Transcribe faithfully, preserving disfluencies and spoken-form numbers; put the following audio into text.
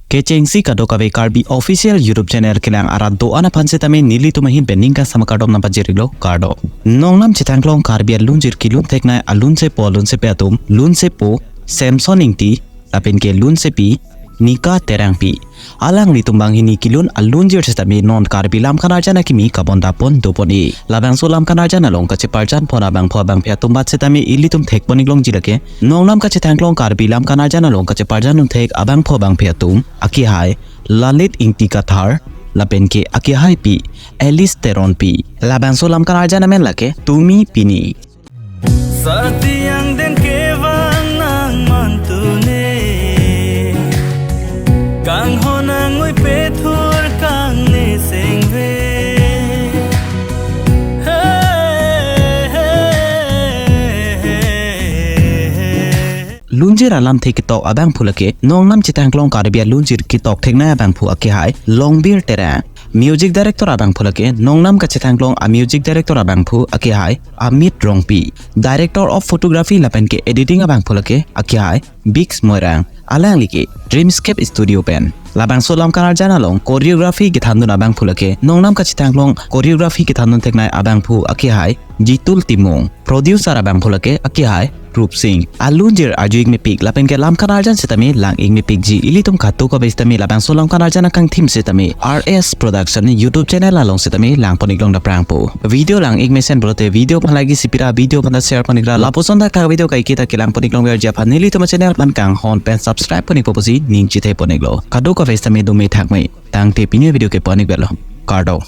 Kechengsi kadokave Karbi Official YouTube Channel kelang arat do-an aphan setame nelitum ahin pen ning kangsam akardom nangpajir-iklo, kardom. Nongnam chethangklong Karbi alunjir kelun theknei alunsepo alunsepi atum, lunsepo Samson Ingti lapen ke lunsepi Nika Terangpi. Alanglitum banghini kelun alunjir setame non Karbi lam kanarjan akimi kabondapon dopon-e. Labangso lam kanarjan along kacheparjan pon abangphu abangphi atum bat setame ilitum thekpon-iklongji lake, nongnam kachethangklong Karbi lam kanarjan along kacheparjan un thek abangphu abangphi atum akehai Lalit Ingti Kathar lapen ke akehaipi Alice Teronpi. Labangso lam kanarjan amen lake Tumi Pini. Sati angdeng kevang nang mantune, kanghon angui pethur kangne sengve. Lunjir alamthe ketok abangphu lake nongnam chethangklong Karbi alunjir ketok theknei abangphu akehai Longbir Terang. Music Director abangphu lake nongnam kachethangklong a Music Director abangphu akehai Amit Rongpi. Director of Photography lapen ke Editing abangphu lake akehai Biggs Moirang. Alangli ke Dreamscape Studio pen. Labangso lam kanarjan along choreography kethandun abangphu lake nongnam kachethangklong choreography kethandun theknei abangphu akehai Jitul Timung. Producer abangphu lake akehai Rup Singh. Alunjir arju-ik mepik lapen ke lam kanarjan setame lang-ik mepikji ilitum kadokave setame labangso lam kanarjan akangthim setame R S Production YouTube channel along setame langpon-iklong daprangpo. Video lang-ik mesen pulote video aphan like-isi pira, video aphan ta share pon-ikra, lapuson thakthak video kaiketa kelangpon-iklongverji aphan nelitum a channel aphan kanghon pen subscribe pon-ikpo pusi ning chethepon-iklo. Kadokave setame dome thakme. Tangte pini video ke pon-ikvelo. Kardom.